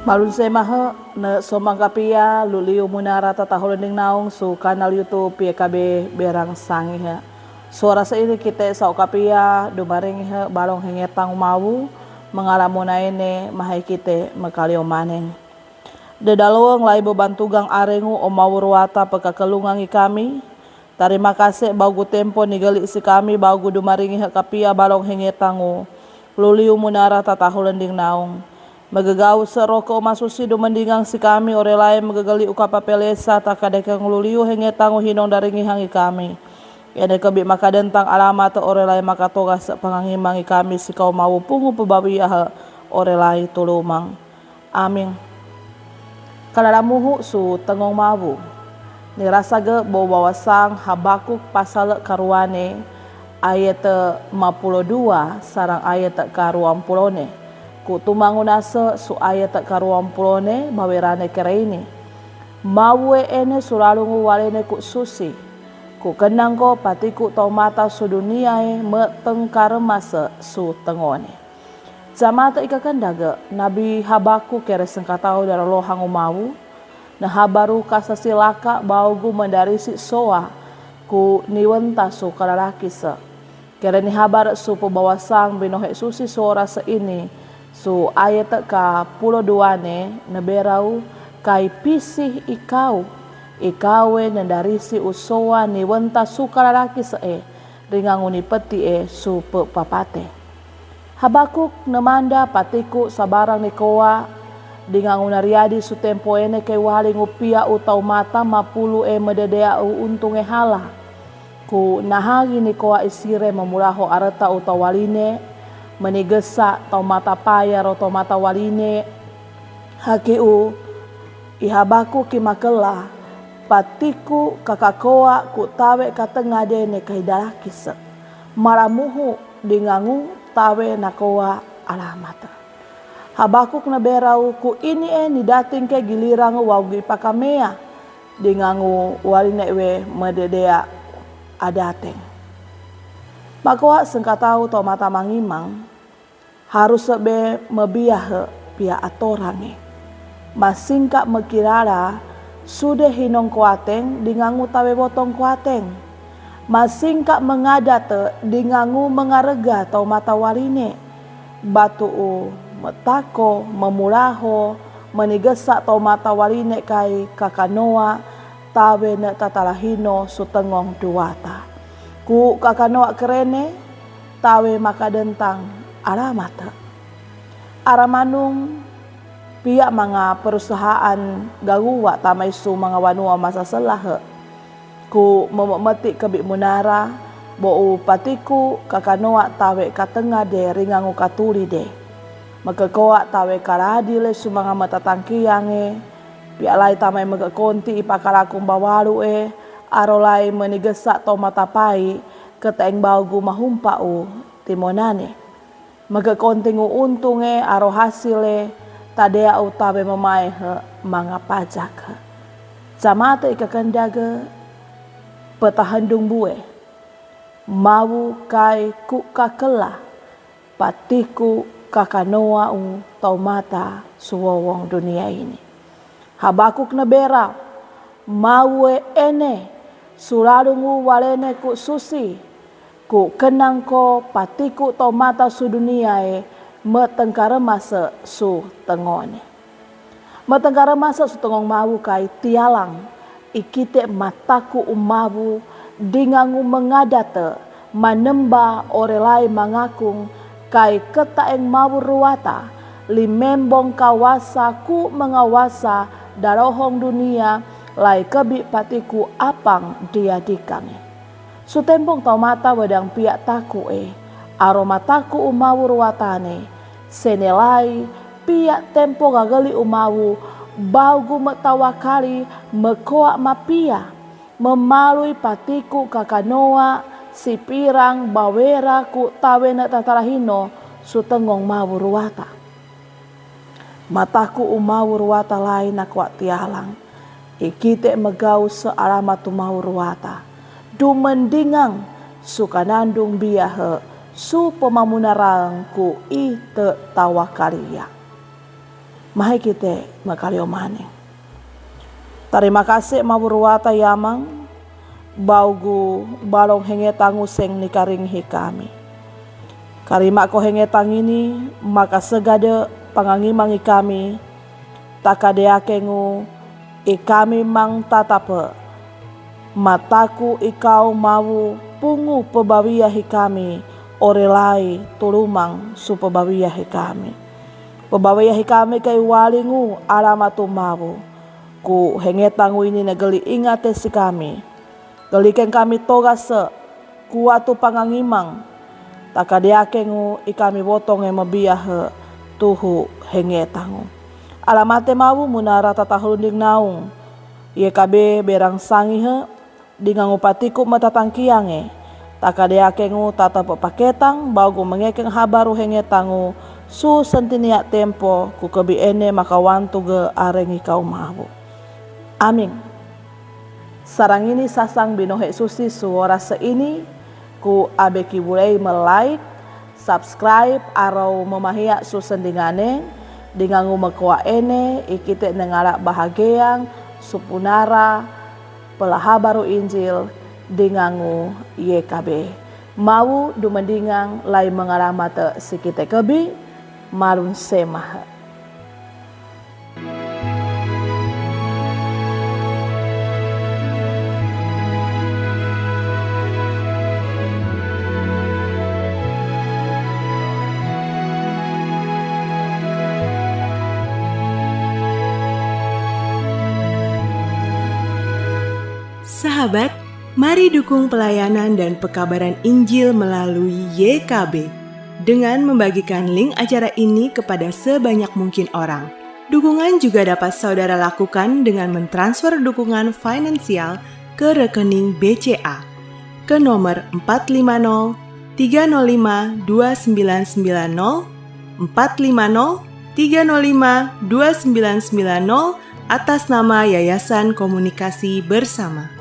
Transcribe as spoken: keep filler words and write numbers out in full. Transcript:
Malunse mahe ne somang kapia luliu munara tatahulen ding naung su kanal YouTube P K B Berang Sangihe. Suara seini kite sau kapia dumaring he balong hengetang umawu, mengalamu naene mahai kite mekalio maneng. Dedaloeng lai bebantugang arengu umawu ruata pekakelungangi kami. Tarima kase baugu tempo nigeli si kami baugu dumaringi he kapia balong hengetangu luliu munara tatahulen ding naung. Megegau se roke umasusi dumendingang si kami orelai megegeli ukapapelesa takadekeng luliu hengetangu hinong daringi hangi kami. Ene kebi makadentang alamat orelai makatoga se pangangimangi kami si kau mawu pungu pebabia he orelai tulumang. Amin. Kalalamuhu su tengong mawu. Nirasage bobawasang Habakuk pasal karuane ayat mapulo dua sarang ayat karuampulone. Ku tumangunase su ayat karuampulone bawerane kereini. Mawue ene sulalungu walene ku susi. Ku kenangko patiku taumata su duniae metengkaremase su tengone. Jamate ikakendage Nabi Habakuk kere sengkatau daralohang umawu, ne habaru kasasilaka baugu mendarisi soa ku niwenta su kalalakise. Kere ni habar su pebawasang binohe susi suara seini su ayat kapulo duane neberau kai pisih ikau, ikaue nendarisi usoa niwenta su kalalakise e ringangu ni petie su pepapate. Habakuk nemanda patiku sabarang nikoa, dingangu nariadi su tempo ene kewali ngupia utaumata mapulu e mededea uuntunge hala. Ku nahagi nikoa isire memulaho areta utawaline, menigesa taumata paya ro taumata waline, haki u Ihabaku kimakela, patiku kakakoa ku tawe katengade ne kaidalakise. Malamuhu dingangu tawe nakoa alamate. Habakuk neberau ku ini e nidating ke gilirang waugi pakamea, dingangu waline we mededea adateng. Makoa sengkatau taumata mangimang, harus be mebiahe pia atorange. Masingka mekirara sude hinong kuateng dingangu tawe botong kuateng. Masingka mengadate dingangu mengarega taumata waline. Batu u metako memulaho menigesa taumata waline kai kakanoa tawe ne tatalahino su tengong duata. Ku kakanoa kerene, tawe makadentang alamate. Aramanung pia manga perusahaan gaguwa tamai su manga wanua masaselahe. Ku mememeti kebi munara, bo u patiku kakanoa tawe katengade ringangu katulide. Mekekoa tawe kaladile su manga metatangkiange, pia lai tamai mekekonti ipakalaku mbawalu e, aro lai menigesa taumata pai, ketaeng baugu mahumpa u timonane. Mekekonti ngu untunge aro hasile, tadea u tawe memaehe manga pajake. Jamate ikakendage petahendung bue. Mawu kai ku kakela, patiku kakanoa u taumata su wowong dunia ini. Habakuk nebera, mawe ene, sulalungu walene ku susi, ku kenangko patiku taumata su dunia e metengkaremase su tengone. Metengkaremase su tengong mawu kai tialang, ikite mataku umawu, dingangu mengadate, manemba orelai mangakung, kai ketaeng mawu ruata, limembong kawasa ku mengawasa darohong dunia, lai kebi patiku apang diadikange. Su tempong taumata wedang pia taku e, aro mataku umawu ruatane, senelai pia tempo gageli umawu, baugu metawakali mekoa mapia, memalui patiku kakanoa, sipirang bawera ku tawene tatalahino, su tengong mawu ruata. Mataku umawu ruata lai nakoa tialang. Ikite megau se alamat umawu ruata. Dumendingang su kanandung biahe su pemamunarang ku ite tawakalia. Mahe kite makalio mane. Tarima kase maburuata yamang, baugu balong hengetangu seng nikaring hikami. Karima ko hengetang ini, maka segade pangangimangi kami, takadeakengu ikami mang tatape. Mataku ikau mawu pungu pebawia hikami, orelai tulumang su pebawia hikami. Pebawia hikami kei walingu alamatu mawu. Ku hengetangu ini negeli ingate sikami. Gelikeng kami togase, kuatu pangangimang. Takadeakengu ikami wotonge mebiahe tuhu hengetangu. Alamate mawu munara tatahulunding naung. Yekabe berang sangihe, dingangu patiku metatangkiange. Takadeakengu tatape paketang, baugu mengekeng habaru hengetangu, su sentinia tempo, kukebi ene makawantuge arengi kau mawu. Amin. Sarang ini sasang binohe susi suora seini, ku abe kibulei me-like, subscribe, arau memahia su sendingane, dingangu mekoa ene, ikite nengala bahageang, supunara, pelahabaru Injil, dingangu yekabe. Mawu dumendingang lai mengalamate sikite kebi, marun semahe. Sahabat, mari dukung pelayanan dan pekabaran Injil melalui Y K B dengan membagikan link acara ini kepada sebanyak mungkin orang. Dukungan juga dapat saudara lakukan dengan mentransfer dukungan finansial ke rekening B C A ke nomor empat lima nol tiga nol lima dua sembilan sembilan nol, empat lima nol tiga nol lima dua sembilan sembilan nol, atas nama Yayasan Komunikasi Bersama.